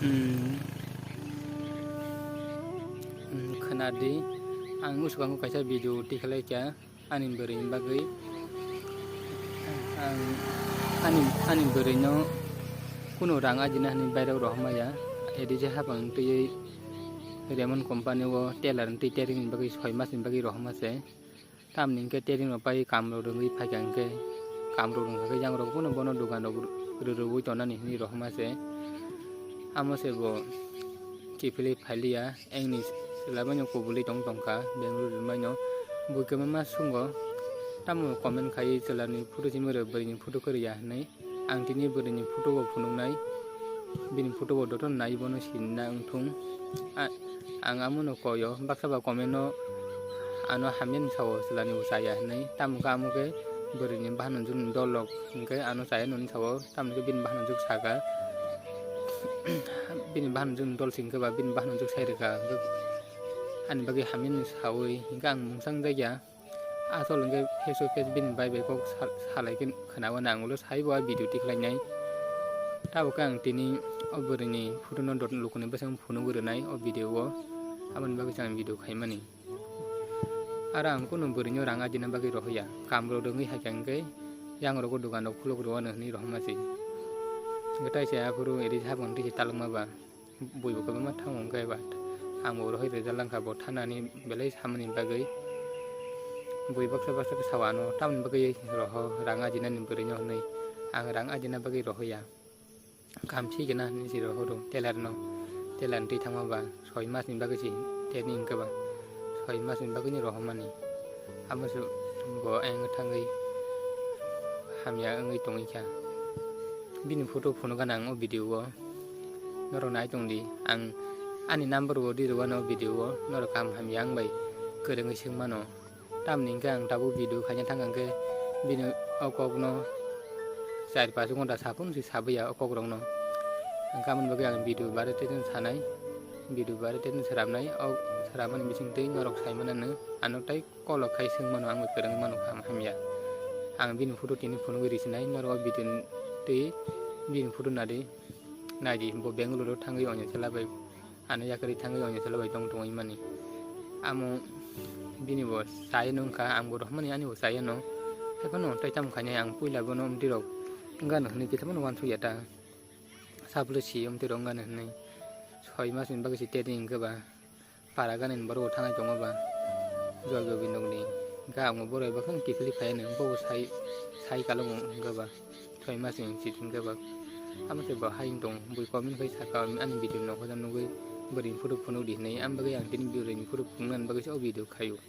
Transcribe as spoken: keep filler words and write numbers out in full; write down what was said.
Hmm. Hmm, khwnadi, ang swkango kaisa video tikhlai kha ani bwrwini bagwi. Ang ani, ani bwrwino kunu rang ajina hwnwi bairok rohormaya. Edi je hapang twiwi Raymond company o tailor twi teringni bagwi soi masni bagwi rohorma se. Tamni hwnkhe tering rok pai kam rok rwngwi phaikha hwnkhe, kam rok rwngkha khe yang rok bono, bono dugan rok rw-, rw-, rwui tonani hwnwi rohorma se. Amo se bo kiphilwi phailiya, engni chwla baino kubulwi tong tongkha, Bengaluru rwmaino. Bo kwbangma sungo, tamo comment khaiwi chwlani photo simi rw bwrwini photo kwrwiya hwnwi. Ang tini bwrwini photo bo phunuknai, bini photo bo jotono nai, bono sinina wngthung. A-, ang amono koyo, baksa ba comment no ano hamya ni sao, chwlani bo chaya hwnwi. Tamo khe amo khe bwrwini bahanojwkni dol rok hwnkhe ano chaya nw hwnwi sao, tamo khe bini bahanojwk saka. Bini bahanojwkni dol se hwnkhe ba bini bahanojwk sai rwkha, hwnkhe ani bagwi hamya ni saui hwnkhe ang mungsa wngjakya. Asol hwnkhe face to face bini bai bai kok sa-, salai khe khwnaui ang ulo sai bo a video tikhlainai. Tabuk khe ang tini o bwrwini photo no dot lukuni bwskango phunugwi rwnai o video o, aboni bagwi se ang video khaimani. Aro ang kunu bwrwino rang ajina bagwi rohorya, kam rok rwngwi haikha hwnkhe yang rogo dugan rok khuluk rwano hwnwi rohorma se. Hwnkhe taisa aphuru eri habang twi se talwkma ba. Bui bo kwbangma thango hwnkhe ba, ang bo rohoi rwjak langkha bo thanani belai samani bagwi. Bui baksa baksa khe sao ano, tamoni bagwi roho rang ajinani bwrwino hwnwi, ang rang ajina bagwi rohoya. Kam si gana hinwi se rohoro tailor no, tailor ni twi thangma ba soi mas ni bagwi se teni hwnkhe ba, soi mas ni bagwi ni rohormani. Amo se bo ayang thangwi hamya wngwi tongwi kha. Bini photo phunukgana ang o video o. Norok nai tongdi, ang ani number bo di rwano video o, norok kaham hamya ang bai kwrwngwi swngmano. Tamni hwnkhe ang tabuk video khaina thang kha hwnkhe bini o kokno char pas ghonta saphuru se sabai ya o kokrokno. Hwnkhe aboni bagwi ang video bare tei tei sanai, video bare tei tei sramnai, o sramani bisingtwi norok saimanano ano tei kolok khai swngmano, ang bai kwrwngwi mano kaham hamya. Ang bini photo tini phunugwi risinai, norok o video twi bini photo nadi, naidi, bo Bengaluru thangwi onya chwla bai, ano yakarwi thangwi onya chwla bai tong tongwi mani. Amo bini bo chaya nw wngkha, ang bo rohormani ani bo chaya nw. Haiphano tei tamo khainai, ang puila bono omtwi rok wngano hwnwi kisa phano uansukya ta. Saphuru si omtwi rok wngano hwnwi soi mas ni bagwi se teri hwnkhe ba. Para gana ni borok bo thanai tongo ba, Joy Gobindo ni. Hwnkhe ang bo borok bai bakhang kiphilwi phai nw, bo bo sai, sai kalongo hwnkhe ba, soi mas ni chiti hwnkhe ba. Amo se bo hayung tong, bui comment khai saka, ani video no hojak nugwi bwrwi ni photo phunuk di hinwi, ang bagwi ang tini bwrwi ni photo phunuknani bagwi se o video khaio.